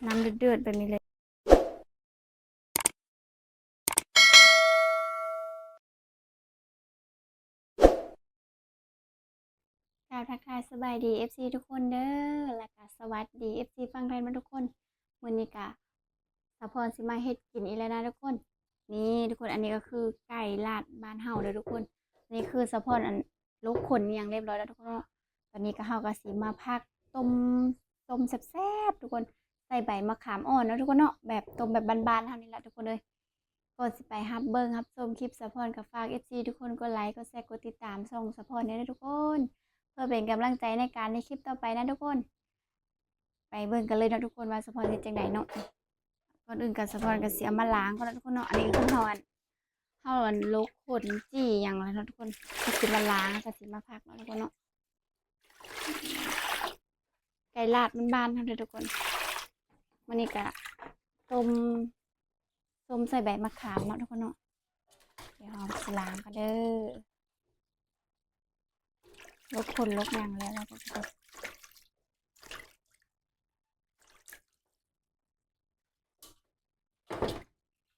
ນ້ຳເດືອດໆ ແບບນີ້ເລີຍ. ກາບທັກທາຍສະບາຍດີ ເອັຟຊີ ທຸກຄົນເດີ ແລ້ວກະສະຫວັດດີ ເອັຟຊີ ຝັ່ງໄທໝົດທຸກຄົນ. ມື້ນີ້ກະສາວພອນຊິມາເຮັດກິນອີກແລ້ວນະທຸກຄົນ. ນີ້ທຸກຄົນ ອັນນີ້ກໍຄືໄກ່ລາດບ້ານເຮົາເດີທຸກຄົນ. ນີ້ຄືສາວພອນ ອັນ ລົກຂົນອີ່ຫຍັງຮຽບຮ້ອຍແລ້ວທຸກຄົນເນາະ. ຕອນນີ້ກໍເຮົາກໍຊິມາພັກຕົ້ມ ຕົ້ມແຊບໆ ທຸກຄົນ ໃສ່ໃບມະຂາມອ່ອນເນາະທຸກຄົນເນາະ ແບບຕົ້ມແບບບ້ານໆ ເຮົານີ້ແຫຼະທຸກຄົນເອີຍ. ກ່ອນຊິໄປຮັບເບິ່ງຮັບຊົມຄລິບສາວພອນ ກໍຝາກ ເອັຟຊີ ທຸກຄົນກົດໄລກົດແຊກົດຕິດຕາມຊ່ອງສາວພອນແດ່ເດີທຸກຄົນ ເພື່ອເປັນກຳລັງໃຈໃນການເຮັດຄລິບຕໍ່ໄປນະທຸກຄົນ. ໄປເບິ່ງກັນເລີຍເນາະທຸກຄົນ ວ່າສາວພອນເຮັດຈັ່ງໃດເນາະ. ກ່ອນອື່ນກໍສາວພອນກໍຊິເອົາມາລ້າງກ່ອນເນາະທຸກຄົນເນາະ. ອັນນີ້ຄືເຮົາ ອັນ ເຮົາ ອັນ ລົກຂົນຈີ່ຫຍັງແລ້ວເນາະທຸກຄົນ ກໍຊິມາລ້າງ ກໍຊິມາພັກເນາະທຸກຄົນເນາະ. ໄກ່ລາດບ້ານໆ ເຮົາເດີທຸກຄົນ. ມື້ນີ້ກະຕົ້ມ ຕົ້ມໃສ່ໃບມະຂາມເນາະທຸກຄົນເນາະ. ດຽວເຮົາຊິລ້າງກ່ອນເດີ ລົກຂົນລົກຫຍັງແລ້ວເນາະທຸກຄົນ.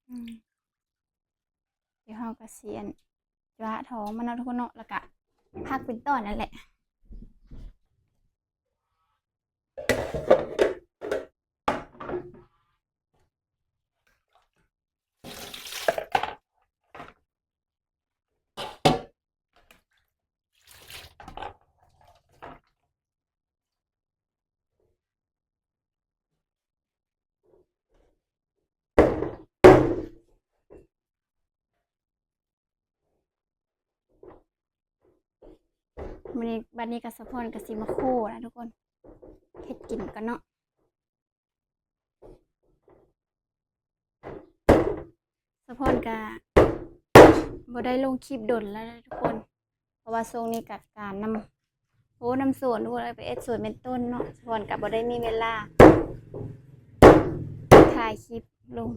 ອືມ ດຽວເຮົາກໍຊິ ອັນ ຈວະທ້ອງມັນເນາະທຸກຄົນເນາະ ແລ້ວກະພັກເປັນຕອນນັ້ນແຫຼະ. ມື້ນີ້ ບັດນີ້ກໍສາວພອນກໍຊິມາໂຄນະທຸກຄົນ ເຮັດກິນກ່ອນເນາະ. ສາວພອນກະບໍ່ໄດ້ລົງຄລິບດົນແລ້ວເດີທຸກຄົນ ເພາະວ່າຊ່ວງນີ້ກະການນຳ ໂອ້ ນຳສວນທຸກຄົນເອີຍ ໄປເຮັດສວນເປັນຕົ້ນເນາະ. ສາວພອນກະບໍ່ໄດ້ມີເວລາຖ່າຍຄລິບລົງ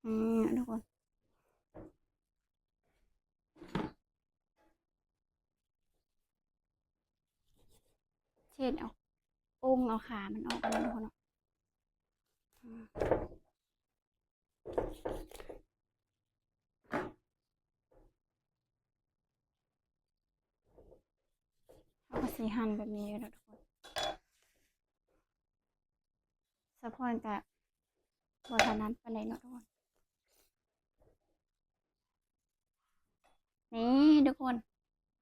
ອືມ ທຸກຄົນ ເຊັດເອົາ ໂອ່ງເອົາຂາມັນອອກກ່ອນເນາະ ອືມ ເຮົາກໍຊິຫັ່ນແບບນີ້ເດີທຸກຄົນ. ສາວພອນກະບໍ່ຖະໜັດປານໃດເນາະທຸກຄົນ. ນີ້ທຸກຄົນ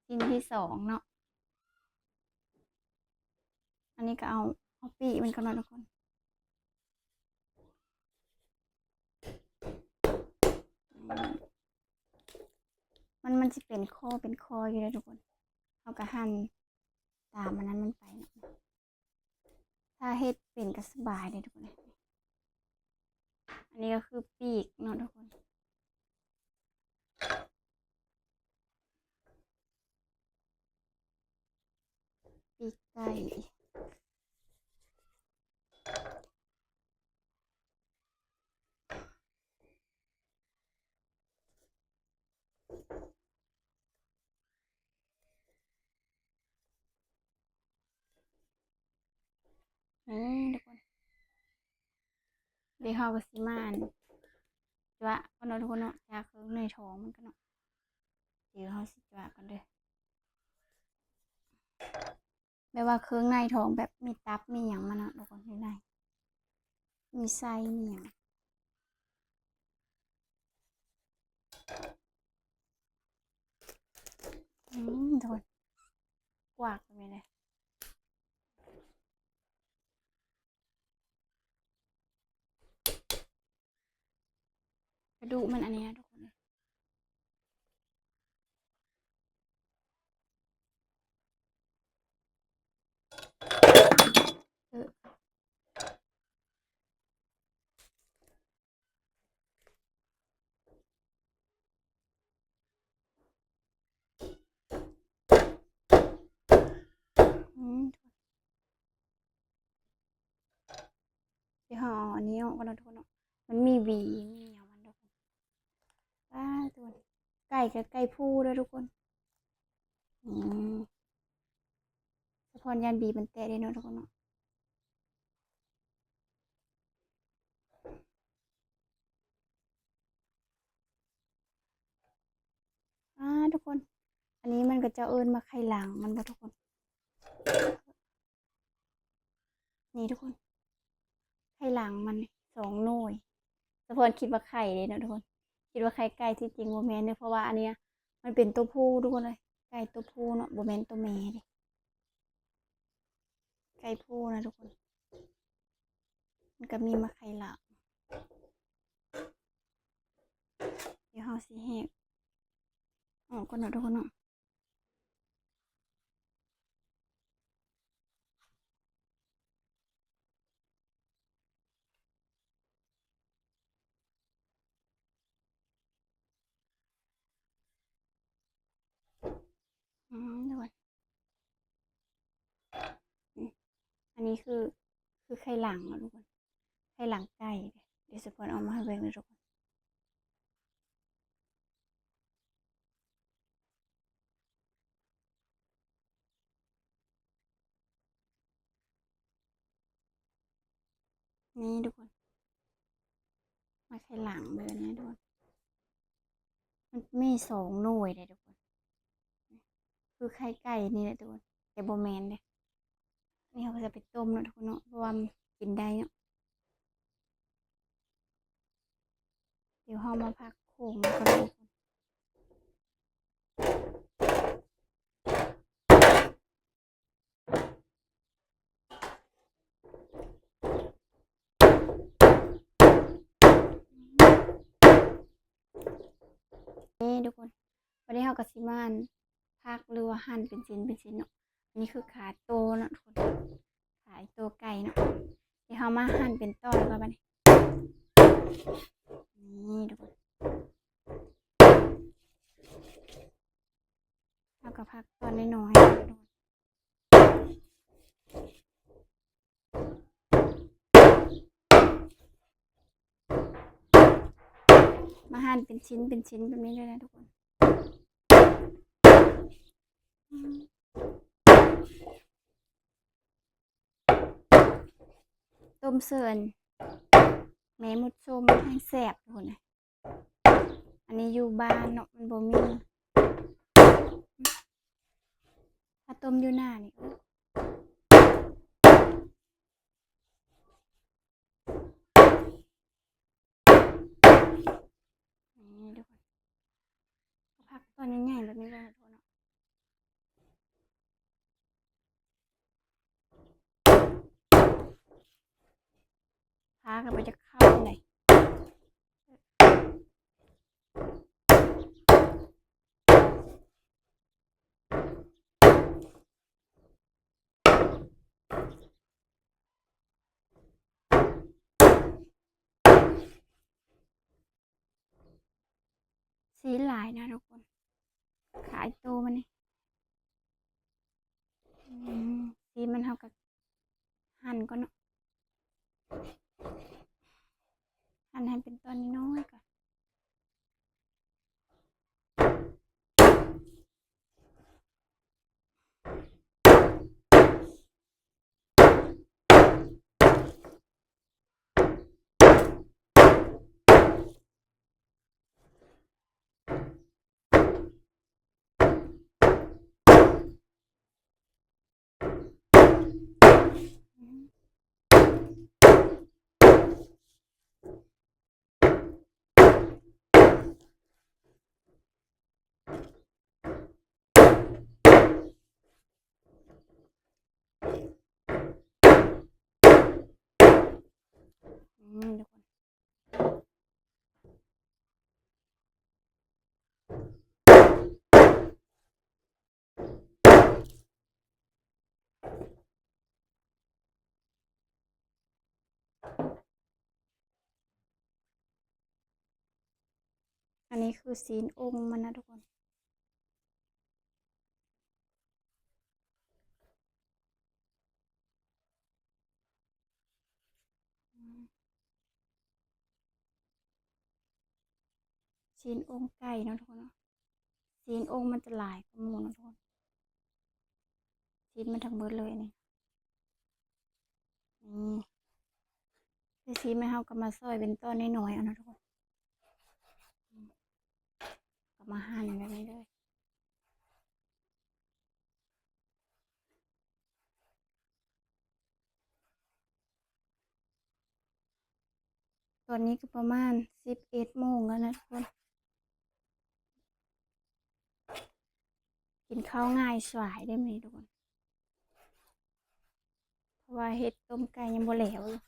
ຊິ້ນທີສອງເນາະ. ອັນນີ້ກໍເອົາ ເອົາປີກມັນກ່ອນເນາະທຸກຄົນ. ມັນ ມັນຊິເປັນຂໍ້ເປັນຂໍ້ຢູ່ເດ້ທຸກຄົນ. ເຮົາກໍຫັ່ນຕາມອັນນັ້ນມັນໄປເນາະ. ຖ້າເຮັດເປັນກໍສະບາຍເດ້ທຸກຄົນ. ອັນນີ້ກໍຄືປີກເນາະທຸກຄົນ. ປີກໄກ່. ນີ້ທຸກຄົນ ດຽວເຮົາກໍຊິມາ ອັນ ຈວະກ່ອນເນາະທຸກຄົນເນາະ ຈະເຄື່ອງໃນທ້ອງມັນກ່ອນເນາະ. ດຽວເຮົາຊິຈວະກ່ອນເດີ ແບບວ່າເຄື່ອງໃນທ້ອງ ແບບມີຕັບມີຫຍັງມັນເນາະທຸກຄົນ ຢູ່ໃນ ມີໄສ້ມີຫຍັງ. ອືມ ທຸກຄົນ ກວາກແບບນີ້ເລີຍ. ກະດູກມັນອັນນີ້ນະທຸກຄົນ. ເອີ ອືມ ດຽວເຮົາເອົາອັນນີ້ອອກກ່ອນເນາະທຸກຄົນເນາະ ມັນມີຫວີມີຫຍັງມັນທຸກຄົນ. ປາດ ທຸກຄົນ ໄກ່ກໍໄກ່ຜູ້ເດີທຸກຄົນ. ອືມ ທ່ອນ ຢ້ານບີບມັນແຕກເດ້ເນາະທຸກຄົນເນາະ. ອາ ທຸກຄົນ ອັນນີ້ມັນ ເຂົາເຈົ້າເອີ້ນໝາກໄຂ່ຫຼັງມັນບໍ່ທຸກຄົນ? ນີ້ທຸກຄົນ ໄຂ່ຫຼັງມັນສອງໜ່ວຍ. ສະພອນຄິດວ່າໄຂ່ເດ້ເນາະທຸກຄົນ ຄິດວ່າໄຂ່ໄກ່ ທີ່ຈິງບໍ່ແມ່ນເດ້ ເພາະວ່າອັນເນີ້ຍມັນເປັນໂຕຜູ້ທຸກຄົນເອີຍ ໄກ່ໂຕຜູ້ເນາະ ບໍ່ແມ່ນໂຕແມ່ເດ້. ໄກ່ຜູ້ນະທຸກຄົນ ມັນກະມີມາໄຂ່ຫຼາຍ. ດຽວເຮົາຊິແຫກອອກກ່ອນເນາະທຸກຄົນເນາະ. ອືມ ອັນນີ້ຄື ຄືໄຂ່ຫຼັງເນາະທຸກຄົນ ໄຂ່ຫຼັງໄກ່. ດຽວສະພອນເອົາມາໃຫ້ເບິ່ງເດີທຸກຄົນ. ນີ້ທຸກຄົນ ມາໄຂ່ຫຼັງເບິ່ງນີ້ທຸກຄົນ ມັນມີສອງໜ່ວຍເດ້ທຸກຄົນ ຄືໄຂ່ໄກ່ນີ້ແຫຼະທຸກຄົນ ແຕ່ບໍ່ແມ່ນເດ້. ນີ້ເຮົາກະຈະໄປຕົ້ມເນາະທຸກຄົນເນາະ ເພາະວ່າມັນກິນໄດ້ເນາະ. ດຽວເຮົາມາພັກໂຂງກ່ອນເນາະ. ນີ້ທຸກຄົນ ບາດນີ້ເຮົາກະຊິມາ ອັນ ພັກ ຫຼືວ່າຫັ່ນເປັນຊິ້ນເປັນຊິ້ນເນາະ. ອັນນີ້ຄືຂາໂຕເນາະທຸກຄົນ ຂາໂຕໄກ່ເນາະ. ດຽວເຮົາມາຫັ່ນເປັນຕອນກ່ອນບາດນີ້ ນີ້ທຸກຄົນ ເຮົາກະພັກຕອນນ້ອຍໆ ມາຫັ່ນເປັນຊິ້ນເປັນຊິ້ນແບບນີ້ເລີຍນະທຸກຄົນ. ຕົ້ມເສີນແມ່ມົດສົ້ມແຮງແຊບພຸ້ນນະ. ອັນນີ້ຢູ່ບ້ານເນາະ ມັນບໍ່ມີ ຖ້າຕົ້ມຢູ່ໜ້ານີ້ ໂອ້ ນີ້ທຸກຄົນ ເອົາຜັກຕອນໃຫຍ່ໆແບບນີ້ເລີຍທຸກຄົນເນາະ. ພາກະບໍ່ຢາກເຂົ້າປານໃດ. ຊີ້ນຫຼາຍນະທຸກຄົນ ຂາຍໂຕມັນນີ້. ອືມ ຊີ້ນມັນ ເຮົາກະ ຫັ່ນກ່ອນເນາະ ຫັ່ນໃຫ້ເປັນຕອນນ້ອຍໆກ່ອນ. ອັນນີ້ຄືຊີ້ນອົ່ງມັນນະທຸກຄົນ. ຊີ້ນອົ່ງໄກ່ເນາະທຸກຄົນເນາະ ຊີ້ນອົ່ງມັນຈະຫຼາຍກວ່າໝູ່ເນາະທຸກຄົນ ຊີ້ ຊີ້ນມັນທັງເບິດເລີຍນີ້ ນີ້ ໄດ້ຊີ້ນມາ ເຮົາກໍມາຊອຍເປັນຕອນນ້ອຍໆ ເອົາເນາະທຸກຄົນ ກໍມາຫັ່ນແບບນີ້ເລີຍ. ຕອນນີ້ກໍປະມານສິບເອັດໂມງແລ້ວນະທຸກຄົນ ກິນເຂົ້າງ່າຍສະບາຍເດ້ມື້ນີ້ທຸກຄົນ ເພາະວ່າເຮັດຕົ້ມໄກ່ຍັງບໍ່ແລ້ວຢູ່.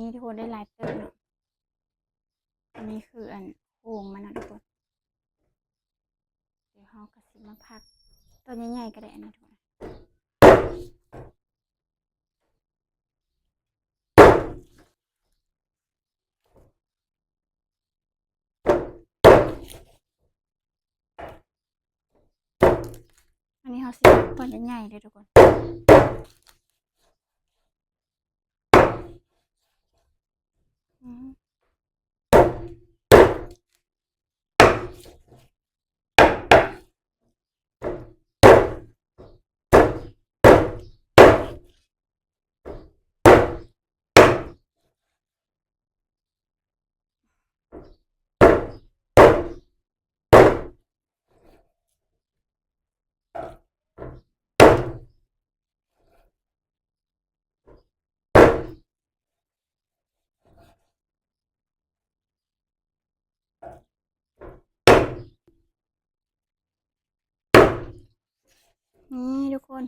ນີ້ທຸກຄົນ ໄດ້ຫຼາຍເຕີບເນາະ ອັນນີ້ຄືອັນໂຄງມັນເນາະທຸກຄົນ ດຽວເຮົາກໍຊິມາພັກ ຕອນໃຫຍ່ໆກໍໄດ້ ອັນນີ້ທຸກຄົນ. ອັນນີ້ເຮົາຊິຄົນໃຫຍ່ໆເດີທຸກຄົນ ອືມ. ນີ້ທຸກຄົນ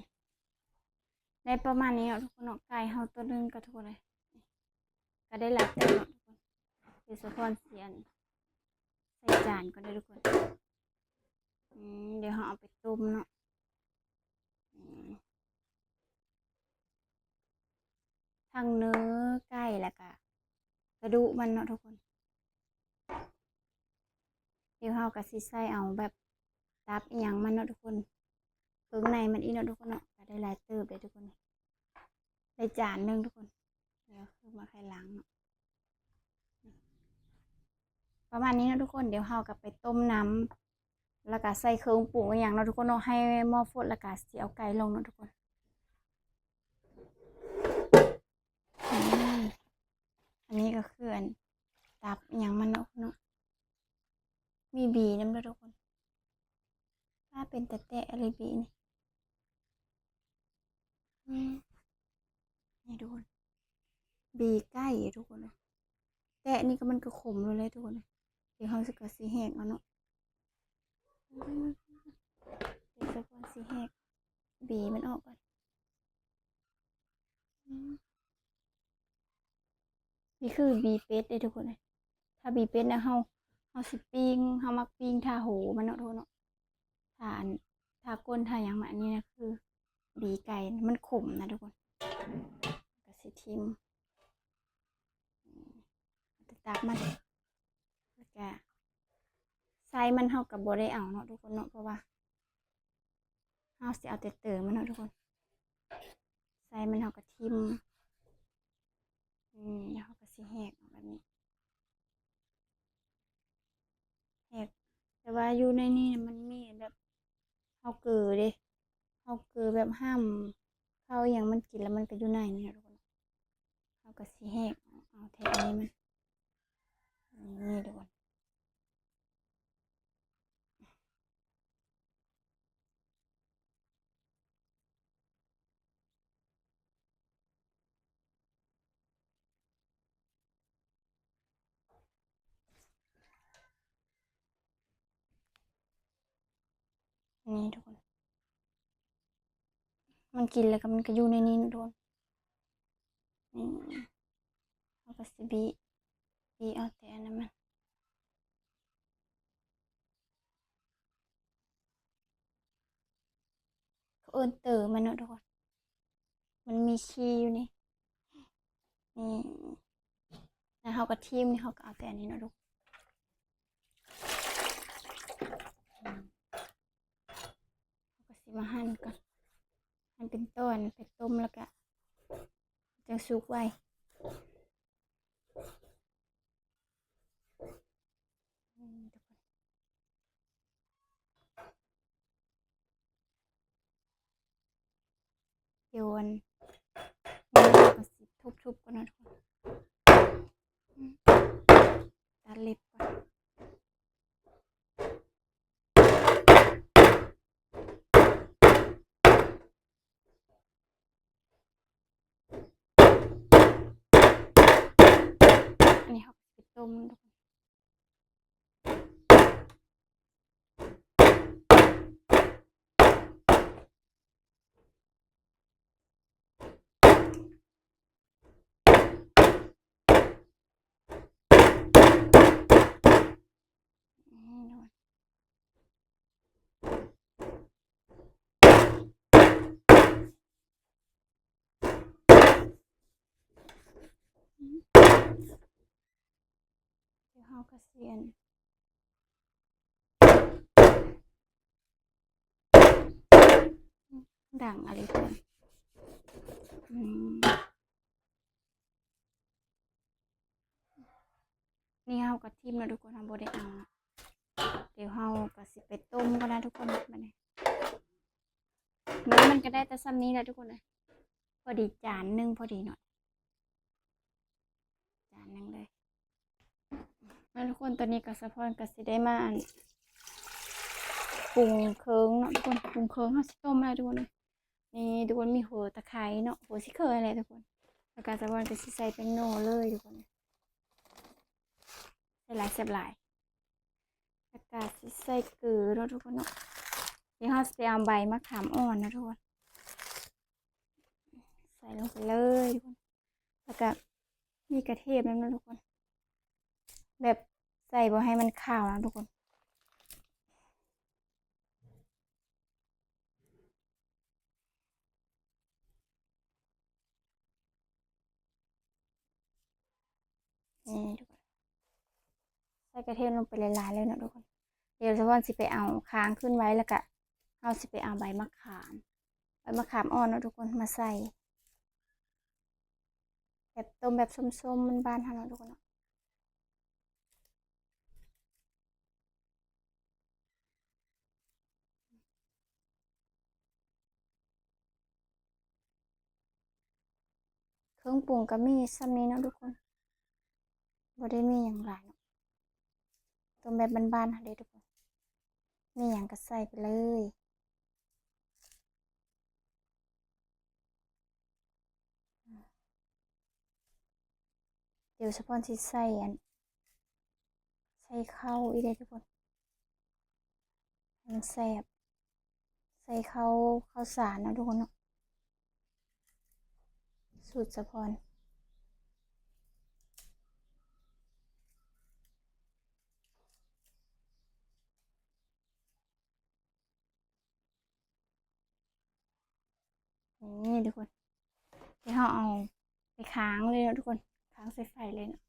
ໄດ້ປະມານນີ້ເນາະທຸກຄົນເນາະ ໄກ່ເຮົາໂຕໜຶ່ງກໍທຸກຄົນເອີຍ ກໍໄດ້ຫຼາຍເຕີບເນາະທຸກຄົນ ດຽວສາວພອນຊິອັນ ໃສ່ຈານກ່ອນເດີທຸກຄົນ ອືມ ດຽວເຮົາເອົາໄປຕົ້ມເນາະ ອືມ ທັງເນື້ອໄກ່ ແລ້ວກະກະດູກມັນເນາະທຸກຄົນ ດຽວເຮົາກະຊິໃສ່ເອົາແບບຕັບອີ່ຫຍັງມັນເນາະທຸກຄົນ ເຄື່ອງໃນມັນອີກເນາະທຸກຄົນເນາະ ກະໄດ້ຫຼາຍເຕີບເດ້ທຸກຄົນ ໄດ້ຈານໜຶ່ງທຸກຄົນ ດຽວຄືມາໄຂ່ຫຼັງເນາະ ປະມານນີ້ເນາະທຸກຄົນ ດຽວເຮົາກໍໄປຕົ້ມນ້ຳ ແລ້ວກໍໃສ່ເຄື່ອງປຸງອີ່ຫຍັງເນາະທຸກຄົນເນາະ ໃຫ້ໝໍ້ຟົດ ແລ້ວກໍຊິເອົາໄກ່ລົງເນາະທຸກຄົນ ອືມ ອັນນີ້ກໍຄືອັນຕັບອີ່ຫຍັງມັນເນາະເນາະ ມີບີນຳເດີທຸກຄົນ ວ່າເປັນຕາແຕະອີ່ຫຼີບີນີ້ ອືມ ນີ້ທຸກຄົນ ບີໄກ່ທຸກຄົນ ແຕະນີ້ກໍມັນກໍຂົມຢູ່ແລ້ວທຸກຄົນ ດຽວເຮົາຊິ ກໍຊິແຫກເອົາເນາະ ດຽວສາວພອນຊິແຫກບີມັນອອກກ່ອນ ອືມ. ນີ້ຄືບີເປັດເດ້ທຸກຄົນເອີຍ ຖ້າບີເປັດນະ ເຮົາ ເຮົາຊິປີ້ງ ເຮົາມັກປີ້ງຖ້າໂຫມັນເນາະທຸກຄົນເນາະ ຖ້າອັນ ຖ້າກົ້ນ ຖ້າຫຍັງມັນ ອັນນີ້ນະຄືບີໄກ່ ມັນຂົມນະທຸກຄົນ ກໍຊິຖິ້ມ ອືມ ເອົາແຕ່ຕັບມັນ ແລ້ວກະໄສ້ມັນເຮົາກໍບໍ່ໄດ້ເອົາເນາະທຸກຄົນເນາະ ເພາະວ່າ ເຮົາຊິເອົາແຕ່ເຕີມັນເນາະທຸກຄົນ ໄສ້ມັນເຮົາກໍຖິ້ມ ອືມ ແລ້ວເຮົາກໍຊິແຫກອອກແບບນີ້ ແຫກ ແຕ່ວ່າຢູ່ໃນນີ້ມັນມີແບບ ເຮົາເກີເດ້ ເຮົາເກີແບບຫ້າມເຂົ້າອີ່ຫຍັງມັນກິນ ແລ້ວມັນກໍຢູ່ໃນນີ້ເນາະທຸກຄົນ ເຮົາກໍຊິແຫກເອົາແທ້ອັນນີ້ມັນ ນີ້ທຸກຄົນ. ນີ້ ນີ້ທຸກຄົນ ມັນກິນແລ້ວກໍມັນກໍຢູ່ໃນນີ້ທຸກຄົນ. ນີ້ ເຮົາກໍຊິບີ ບີເອົາແຕ່ອັນນັ້ນມັນ ເຂົາເອີ້ນເຕີມັນເນາະທຸກຄົນ ມັນມີຂີ້ຢູ່ນີ້ ນີ້ ແລ້ວເຮົາກໍຖິ້ມນີ້ ເຮົາກໍເອົາແຕ່ອັນນີ້ເນາະທຸກຄົນ. ເຮົາກໍຊິມາຫັ່ນກ່ອນ ຫັ່ນເປັນຕອນ ໄປຕົ້ມ ແລ້ວກະຈັ່ງສຸກໄວ. ດຽວອັນ ນີ້ເຮົາກໍຊິທຸບໆກ່ອນເນາະທຸກຄົນ ຕັດເລັບກ່ອນ. ອັນນີ້ເຮົາກໍຊິໄປຕົ້ມທຸກຄົນ. ດຽວເຮົາກໍຊິອັນ ດັງອະລິເພິ່ນ ອືມ ນີ້ເຮົາກໍຖິ້ມແລ້ວທຸກຄົນ ເຮົາບໍ່ໄດ້ເອົາ. ດຽວເຮົາກໍຊິໄປຕົ້ມກ່ອນນະທຸກຄົນ ບາດນີ້ ເບິ່ງ ມັນກໍໄດ້ແຕ່ຊ່ຳນີ້ແຫຼະທຸກຄົນເອີຍ ພໍດີຈານໜຶ່ງພໍດີເນາະ ຈານໜຶ່ງເລີຍ. ມາທຸກຄົນ ຕອນນີ້ກໍສາວພອນກໍຊິໄດ້ມາ ອັນ ປຸງເຄື່ອງເນາະທຸກຄົນ ປຸງເຄື່ອງ ເຮົາຊິຕົ້ມແລ້ວທຸກຄົນເອີຍ. ນີ້ທຸກຄົນ ມີຫົວຕະໄຄເນາະ ຫົວຊິເຂີແຫຼະທຸກຄົນ ແລ້ວກໍສາວພອນກໍຊິໃສ່ແປ້ງນົວເລີຍທຸກຄົນ ໃສ່ຫຼາຍແຊບຫຼາຍ. ແລ້ວກະຊິໃສ່ເກືອເນາະທຸກຄົນເນາະ ດຽວເຮົາຊິໄປເອົາໃບມະຂາມອ່ອນເນາະທຸກຄົນ ໃສ່ລົງໄປເລີຍທຸກຄົນ. ແລ້ວກະມີກະເທບນຳເນາະທຸກຄົນ ແບບໃສ່ບໍ່ໃຫ້ມັນຄາວນະທຸກຄົນ. ນີ້ທຸກຄົນ ໃສ່ກະເທບລົງໄປຫຼາຍໆເລີຍເນາະທຸກຄົນ. ດຽວສາວພອນຊິໄປເອົາຄາງຂຶ້ນໄວ້ ແລ້ວກະເຮົາຊິໄປເອົາໃບມະຂາມ ໃບມະຂາມອ່ອນເນາະທຸກຄົນ ມາໃສ່ ແບບຕົ້ມແບບສົ້ມໆ ບ້ານໆເຮົາເນາະທຸກຄົນເນາະ. ເຄື່ອງປຸງກໍມີຊ່ຳນີ້ເນາະທຸກຄົນ ບໍ່ໄດ້ມີຫຍັງຫຼາຍເນາະ ຕົ້ມແບບບ້ານໆເຮົາເດ້ທຸກຄົນ ມີຫຍັງກໍໃສ່ໄປເລີຍ. ດຽວສາວພອນຊິໃສ່ອັນ ໃສ່ເຂົ້າອີກເດ້ທຸກຄົນ ໃຫ້ມັນແຊບ ໃສ່ເຂົ້າ ເຂົ້າສານເນາະທຸກຄົນເນາະ ສູດສາວພອນ. ນີ້ທຸກຄົນ ດຽວເຮົາເອົາໄປຄ້າງເລີຍເນາະທຸກຄົນ ຄ້າງໃສ່ໄຟເລີຍເນາະ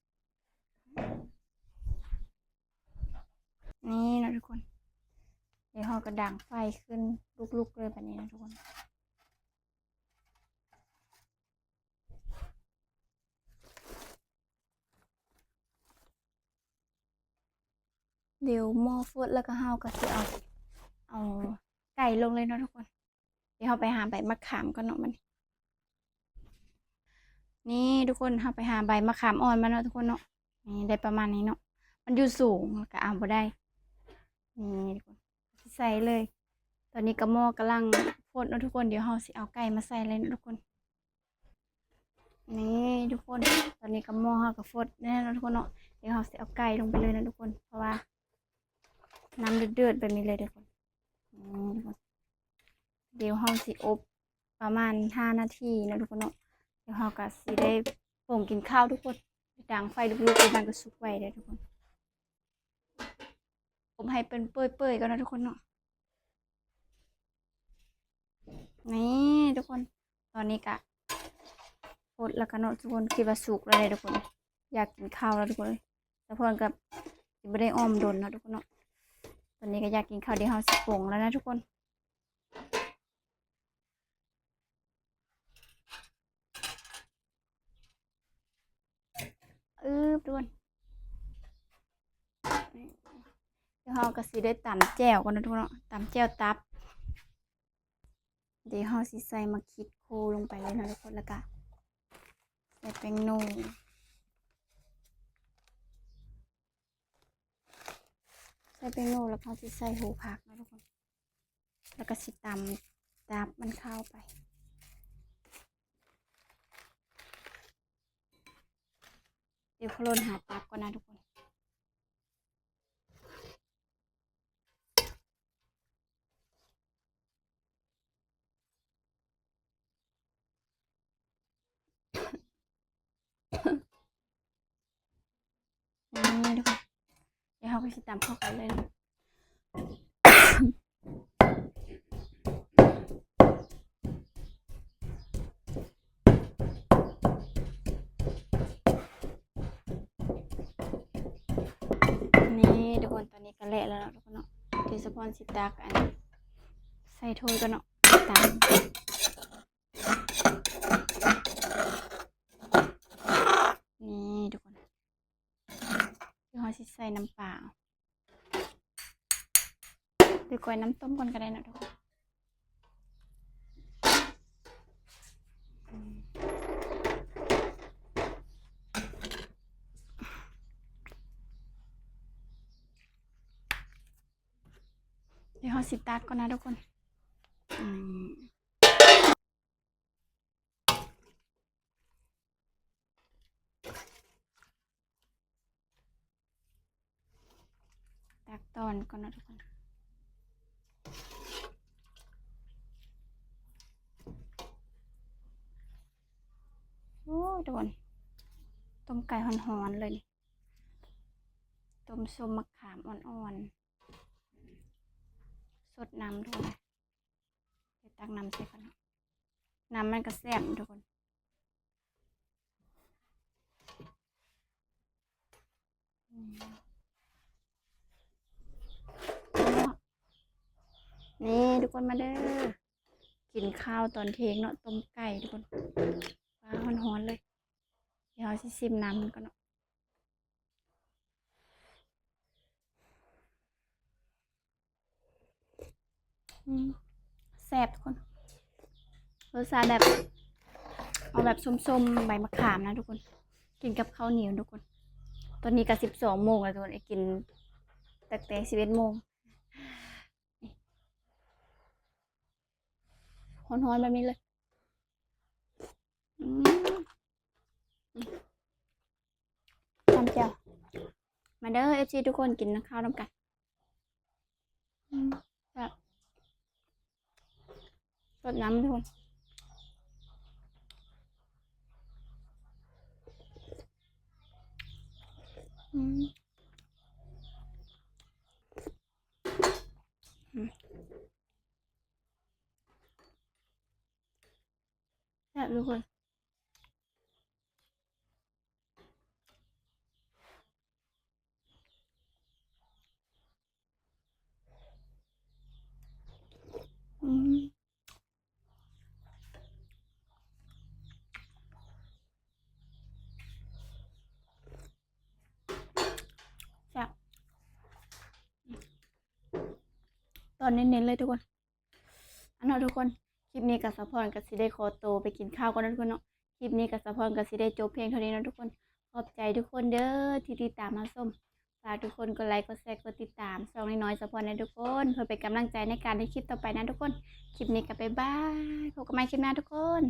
ນີ້ເນາະທຸກຄົນ. ດຽວເຮົາກໍດັງໄຟຂຶ້ນລຸກໆເລີຍບາດນີ້ເນາະທຸກຄົນ. ດຽວໝໍ້ຟົດແລ້ວກໍເຮົາກໍຊິເອົາ ເອົາໄກ່ລົງເລີຍເນາະທຸກຄົນ. ດຽວເຮົາໄປຫາໃບມະຂາມກ່ອນເນາະບັດນີ້. ນີ້ທຸກຄົນ ເຮົາໄປຫາໃບມະຂາມອ່ອນມາເນາະທຸກຄົນເນາະ. ນີ້ໄດ້ປະມານນີ້ເນາະ ມັນຢູ່ສູງ ແລ້ວກໍເອົາບໍ່ໄດ້. ນີ້ທຸກຄົນ ຊິໃສ່ເລີຍ. ຕອນນີ້ກໍໝໍ້ກຳລັງຟົດເນາະທຸກຄົນ. ດຽວເຮົາຊິເອົາໄກ່ມາໃສ່ເລີຍເນາະທຸກຄົນ. ນີ້ທຸກຄົນ ຕອນນີ້ກໍໝໍ້ເຮົາກໍຟົດແລ້ວເນາະທຸກຄົນເນາະ. ດຽວເຮົາຊິເອົາໄກ່ລົງໄປເລີຍເນາະທຸກຄົນ ເພາະວ່ານ້ຳເດືອດໆແບບນີ້ເລີຍທຸກຄົນ. ອືມ ດຽວເຮົາຊິອົບປະມານຫ້ານາທີເນາະທຸກຄົນເນາະ. ດຽວເຮົາກໍຊິໄດ້ປົງກິນເຂົ້າທຸກຄົນ. ດັງໄຟລຸກໆ ມັນກໍສຸກໄວເດ້ທຸກຄົນ. ອົບໃຫ້ເປັນເປື່ອຍໆ ກ່ອນເນາະທຸກຄົນເນາະ. ນີ້ທຸກຄົນ ຕອນນີ້ກະຟົດແລ້ວກະເນາະທຸກຄົນ. ຄິດວ່າສຸກແລ້ວເດ້ທຸກຄົນ. ຢາກກິນເຂົ້າແລ້ວທຸກຄົນເອີຍ. ສາວພອນກໍຊິບໍ່ໄດ້ອ້ອມດົນເນາະທຸກຄົນເນາະ. ຕອນນີ້ກໍຢາກກິນເຂົ້າ. ດຽວເຮົາຊິປົງແລ້ວນະທຸກຄົນ. ອືບ ທຸກຄົນ ດຽວເຮົາກໍຊິໄດ້ຕຳແຈ່ວກ່ອນເນາະທຸກຄົນເນາະ. ຕຳແຈ່ວຕັບ. ດຽວເຮົາຊິໃສ່ໝາກຂີດໂຄລົງໄປເລີຍເນາະທຸກຄົນ. ແລ້ວກະໃສ່ແປ້ງນົວ ໃສ່ແປ້ງນົວ ແລ້ວເຮົາຊິໃສ່ໂຫຜັກເນາະທຸກຄົນ. ແລ້ວກໍຊິຕຳຕັບມັນເຂົ້າໄປ. ດຽວໂຄລົນຫາຕັບກ່ອນນະທຸກຄົນ. ນີ້ທຸກຄົນ ດຽວເຮົາກໍຊິຕຳເຂົ້າກັນເລີຍເນາະ. ນີ້ທຸກຄົນ ຕອນນີ້ກໍແຫຼະແລ້ວເນາະທຸກຄົນເນາະ. ດຽວສາວພອນຊິຕັກອັນໃສ່ຖ້ວຍກ່ອນເນາະ. ຕຳ ນີ້ທຸກຄົນ ດຽວເຮົາຊິໃສ່ນ້ຳປາ ຫຼືກ້ອຍນ້ຳຕົ້ມກ່ອນກໍໄດ້ເນາະທຸກຄົນ. ດຽວເຮົາຊິຕັກກ່ອນນະທຸກຄົນ. ອືມ ຕັກຕອນກ່ອນເນາະທຸກຄົນ. ໂອ້ ທຸກຄົນ ຕົ້ມໄກ່ຮ້ອນໆ ເລີຍນີ້. ຕົ້ມສົ້ມໝາກຂາມອ່ອນໆ ສົດນ້ຳທຸກຄົນ. ໄປຕັກນ້ຳໃສ່ກ່ອນເນາະ. ນ້ຳມັນກໍແຊບທຸກຄົນ. ນີ້ທຸກຄົນມາເດີ ກິນຂ້າວຕອນທ່ຽງເນາະ. ຕົ້ມໄກ່ທຸກຄົນ ຟ້າຮ້ອນໆ ເລີຍ. ດຽວເຮົາຊິຊິມນ້ຳມັນກ່ອນເນາະ. ອືມ ແຊບທຸກຄົນ ລົດຊາດແບບ ເອົາແບບສົ້ມໆ ໃບມະຂາມນະທຸກຄົນ ກິນກັບເຂົ້າໜຽວທຸກຄົນ. ຕອນນີ້ກໍສິບສອງໂມງແລ້ວທຸກຄົນ ໄອ້ກິນຕັ້ງແຕ່ສິບເອັດໂມງ ຮ້ອນໆ ແບບນີ້ເລີຍ. ອືມ ຕຳແຈ່ວ ມາເດີ ເອັຟຊີ ທຸກຄົນ ກິນຂ້າວນຳກັນ. ອືມ ແຊບ ສົດນ້ຳທຸກຄົນ. ອືມ ອືມ ແຊບທຸກຄົນ. ອືມ ແຊບ ຕອນເນັ້ນໆ ເລີຍທຸກຄົນ. ອັນເນາະທຸກຄົນ ຄລິບນີ້ກໍສາວພອນກໍຊິໄດ້ຂໍໂຕໄປກິນຂ້າວກ່ອນເນາະທຸກຄົນເນາະ. ຄລິບນີ້ກໍສາວພອນກໍຊິໄດ້ຈົບພຽງເທົ່ານີ້ເນາະທຸກຄົນ. ຂອບໃຈທຸກຄົນເດີທີ່ຕິດຕາມຮັບຊົມ. ຝາກທຸກຄົນກົດໄລ ກົດແຊ ກົດຕິດຕາມຊ່ອງນ້ອຍໆ ສາວພອນແດ່ທຸກຄົນ ເພື່ອເປັນກຳລັງໃຈໃນການເຮັດຄລິບຕໍ່ໄປນະທຸກຄົນ. ຄລິບນີ້ກໍບາຍບາຍ ພົບກັນໃໝ່ຄລິບໜ້າທຸກຄົນ.